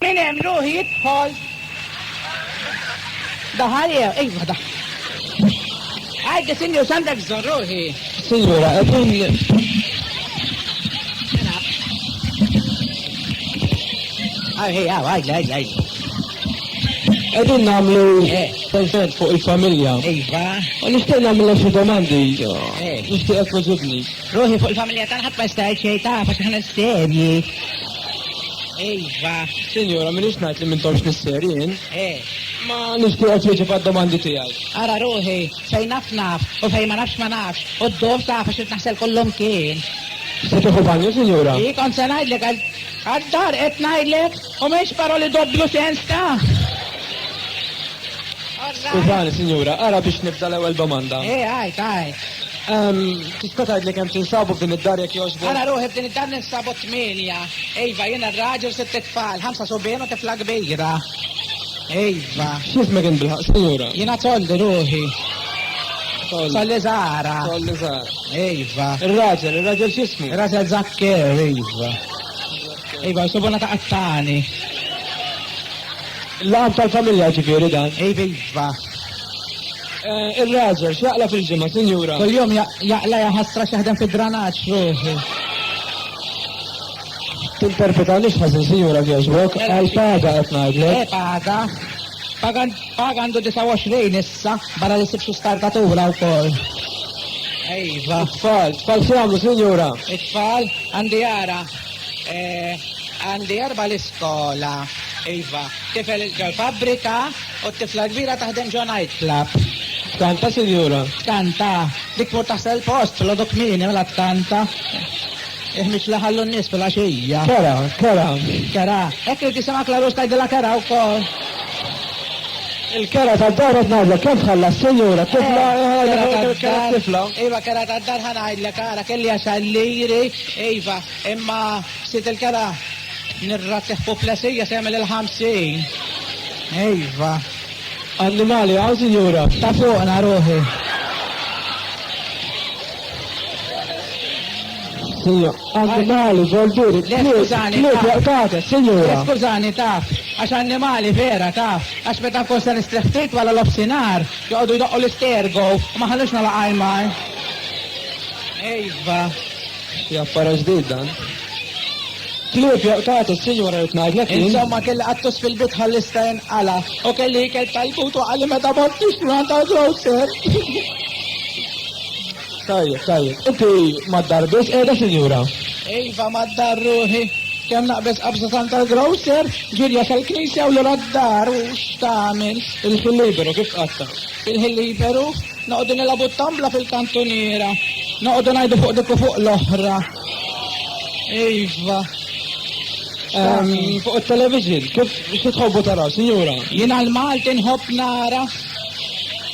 Min hemm ruħi jidħol. Daħal jew, iva daħal. Għajdi, sinjur, x'għandek bżonn ruħi? Sinjura, qegħdin. Għaj, għaj, għaj, għaj, għaj. Qegħdin nagħmlu Eh. pensament fuq il-familja. Iva. U nixtieq nagħmilha xi domandi. Eh. Nixtieq tweġibni. Ruħi fuq il-familja tagħna ħadd ma jista' jgħid xejn taf għax aħna serji. Iva. Sinjura, m'iniex ngħid li m'intomx nies serji jien. Eh. Ma nixtieqek twieġeb għad-domandi tiegħi. Ara ruħi, fejn naf naf u fejn ma nafx ma nafx u d-dum taf għax irid naħsel kullumkien. Se tieħu banju, sinjura? Hi, kont se ngħidlek għad-dar qed ngħidlek u mhix paroli doppju sens ta'. Skużani, sinjura, ara biex nibda l-ewwel domanda. Eh, għid, għid. Tista' tgħidli kemm tinsabu f'din id-dar jekk jogħġbok? Ara ruħi f'din id-dar ninsabu tmienja. Iva, jiena r-raġel u sitt itfal, ħamsa subien u tifla kbira. Iva. X'ismek int bilħaqq, sinjura? Jiena Tolli ruħi. Tolli Zara. Tolli Zara. Iva. Ir-raġel, ir-raġel x'ismu? Ir-raġel Zakkew, iva. Iva, subuna ta' qattani. L-għam tal-familja ġifieri dan. Iva, iva. Eh, ir-raġel x'jaqla fil-ġimgħa, sinjura? Kuljum jaqla jaħasra x'jaħdem fid-dranaġġ ruħi. Tinterpretanix ħażin, sinjura kjoġbok, Mela, għal paga qed ngħidlek. Eh, paga. Paga paga għandu 29 issa, barra li sib xi skartatura wkoll. Ejva. Tfal, tfal x'jagħmlu, sinjura? It-tfal għandi jara. Eh, għandi erba l-iskola. Iva, tifel ġol-fabbrika, U t-tifla l-kbira taħdem ġo night club. Tkanta, sinjura? Tkanta. Dik tmur taħsel il-post filgħodu kmieni mela tkanta. Il-ħmieġ li ħallu n-nies filgħaxija. Kera, kera. Kera. Hekk irid jisimgħek l-għarus tgħidilha kera wkoll. Il-kera tad-dar qed ngħidlek kemm tħallas, sinjura? Tifla, eh, kera kera tifla. Iva, kera tad-dar ħa ngħidlek, ara kelli għaxar liri, iva, imma sid il-kera Nirrattih puplesija se jagħmel il-50. Iva. Annimali hawn, sinjura? Ta' fuqna ruħi. Signor, annimali, voldiri, Le, skużani, klieb, taf. jaqtate, sinjura. Le, skużani, taf, għax annimali vera, taf, għax meta nkun se nistrieħ ftit wara l-ofsinhar, joqogħdu jdoqqu l-istergo u ma ħallux nagħlaq għajmaj. Iva. Xi affara ġdid dan. Klieb jaqtgħat is-sinjura rrid ngħidlek jien. Insomma kelli qattus fil-bitħa l-lista jinqala' u kelli ikel tal-but u qalli meta mort nixtru għand tal-grocer. Tajjeb, tajjeb. Inti mad-dar biss qiegħda sinjura? Iva mad-dar ruħi. Kemm naqbeż qabża tant tal-grocer, ġirja sal-knisja u lura d-dar u x'tagħmel? Il-ħin liberu kif tqatta'? Fil-ħin liberu noqogħdu nilagħbu t-tambla fil-kantuniera. Noqogħdu ngħidu fuq dik u fuq l-oħra. Iva. Ehm, fuq it-television, kif xi tħobbu taraw, sinjura? Jiena l-Malti nħobb nara.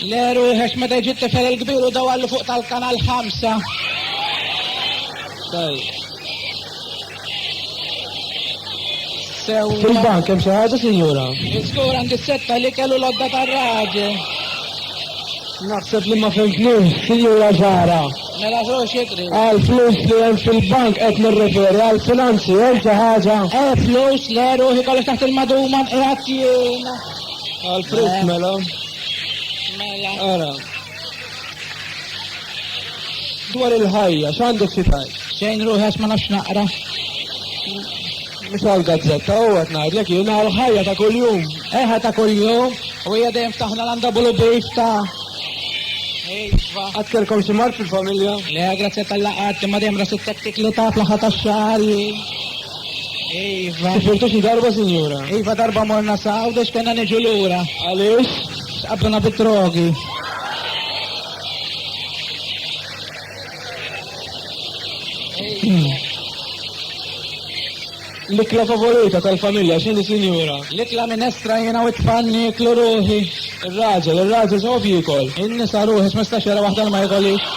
Leru għax meta jiġi t-tifel il-kbir u dawallu fuq tal-kanal 5. Tajjeb. Sew. Fil-bank hemm xi ħaġa, sinjura? Żgur għandi setta li kellu lodda tar-raġel. Naħseb li ma fhimtnix, Sinjura Zahra. Mela xo xi trid? Għal flus li hemm fil-bank qed nirreferi għal finanzi, hemm xi ħaġa? Eh, flus le ruħi kollox taħt il-maduma nqiegħed jiena. Għal flus Eh. mela. Mela. Ara. Dwar il-ħajja, x'għandek xi tgħid? Xejn ruħi għax ma nafx naqra. Mhux għall-gazzetta u qed ngħidlek jien għall-ħajja ta' kuljum. Eħe ta' kuljum u hija dejjem ftaħna l-għandha bulu beef ta' Iva. Qatt kellkom xi mard fil-familja? Le, grazzja tal-laqat, imma dejjem ras it-tektik li ta' fl-aħħar tax-xahar jien. Iva. Sifirtu xi darba, sinjura? Iva darba morna Sawdex kellna niġu lura. Għaliex? X'qabduna bid-drogi. L-ikla favorita tal-familja x'inhi sinjura? L-ikla minestra jiena u t-tfal nieklu ruħi. Ir-raġel, ir-raġel x'għob jiekol? In-nisa ruħi x'mistax jara waħda li ma jikolix.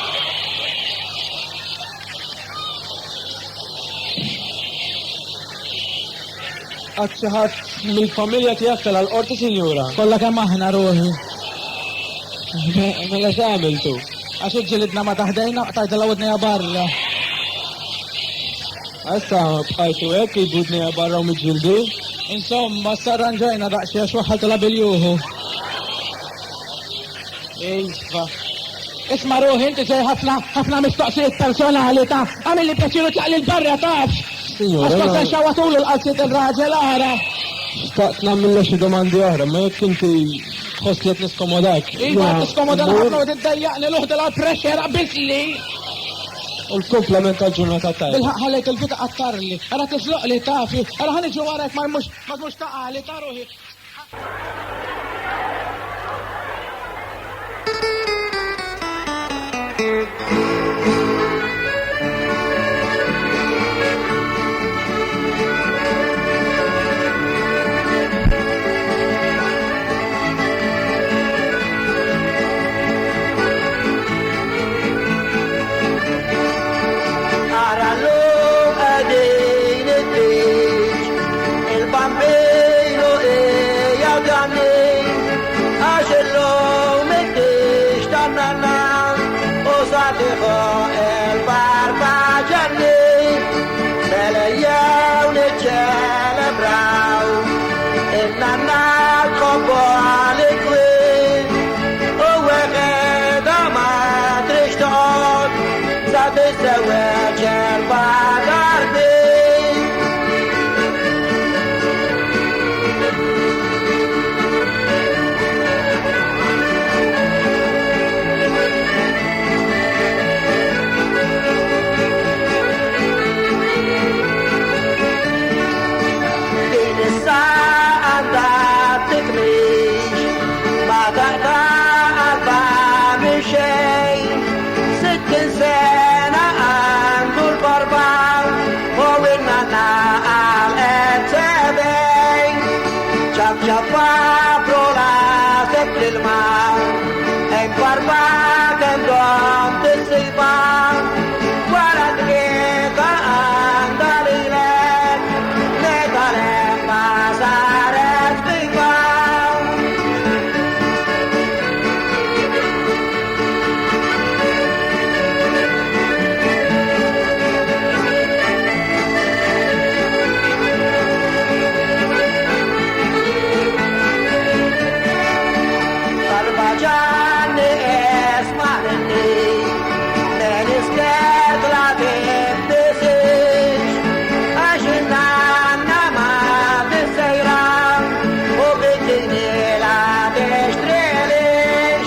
Qatt xi ħadd mill-familja tiegħek tela' l-qorti sinjura? Kollha kemm aħna ruħi. Mela x'għamiltu? Għax iġġilidna ma taħdejna qtajtilha widnejha barra. Issa bqajtu hekk jibudnejha barra u miġġildin? Insomma, sarranġajna daqsxejn għax waħħaltulha bil-juhu. Iva. Isma' ruħi inti ġej ħafna ħafna mistoqsijiet personali ta' għamilli pjaċir u tlaqli l-barra taf. Signora, Għax kont se nxawwatulu l-qalziet il-raġel ara. Xtaqt nagħmilha xi domandi oħra, ma jekk inti tħoss li qed niskomodak. Iva, tiskomodan ħafna u tiddejjaqni l-uħda la pressure qbiżli. U l-kumplament tal-ġurnata tajba. Bilħaqq ħallejt il-vita qattarli. Ara tiżloqli tafi. Ara ħa niġi warajk ma mhux ma tmurx taqali ta' ruħi. Ara llum qegħdin it-tieġ, il-bambinu qiegħed jgħanni, għax illum it-tieġ tan-nanna u sa tieħu il-barba ġenni. Mela jew niċċelebraw in-nanna tħobbu għal-ikwin u weħedha ma trix toqgħod sa tiżżewweġ erba' darbin. Din issa għandha tikmix ma taqta' qalbha minn xejn. 60 sena għandu l-barba u in-nanna għalqet 70. Ċapċap fabrola teb l-ilma, hekk barba kemm dom tissibha. Wara tlieta għandha lilek, meta lemma saret fika. Barba ġanni esma' minni, men isket la tibtisix, għax in-nanna ma tissejra u bikini la tixtrilix.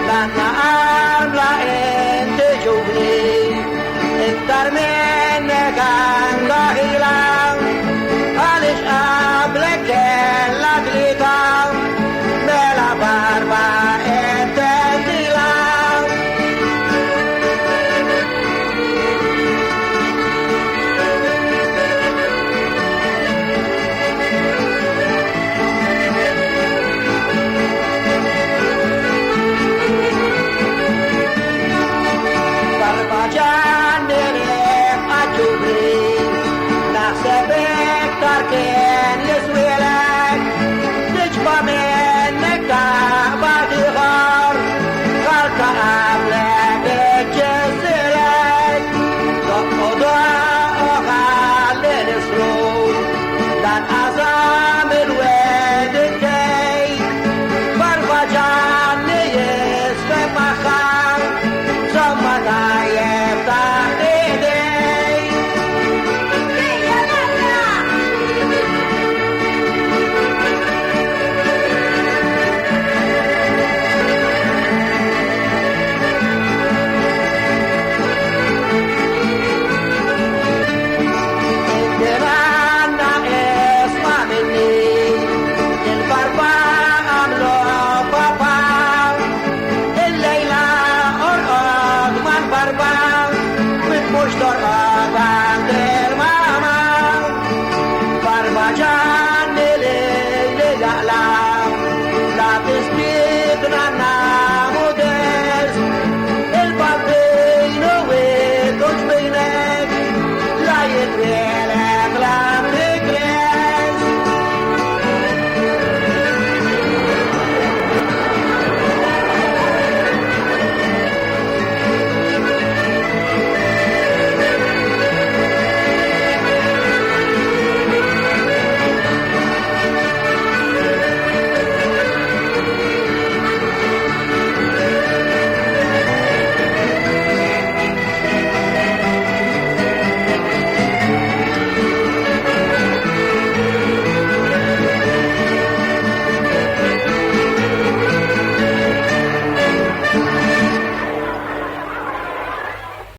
Nanna armla inti ġuvni, iktar minnek għandha ħila, għaliex qablek kellha tlieta, mela barba intendila. Barba ġanni nibqa' ġuvni, naħseb iktar kien jiswielek, tiġba minnek taqbad ieħor, kalka qablek iġġessilek. Doq u doq u ħalli nisru, dan qasam il-wedding cake. Barba ġanni jisfem magħha, somma tajjeb taħt idej. Ejja nanna! Inti nanna isma' minni, il-barba għamlu papà, il-lejla orqod mal-barba, mhux torqod għand il-mama. Barba ġanni li jaqla'.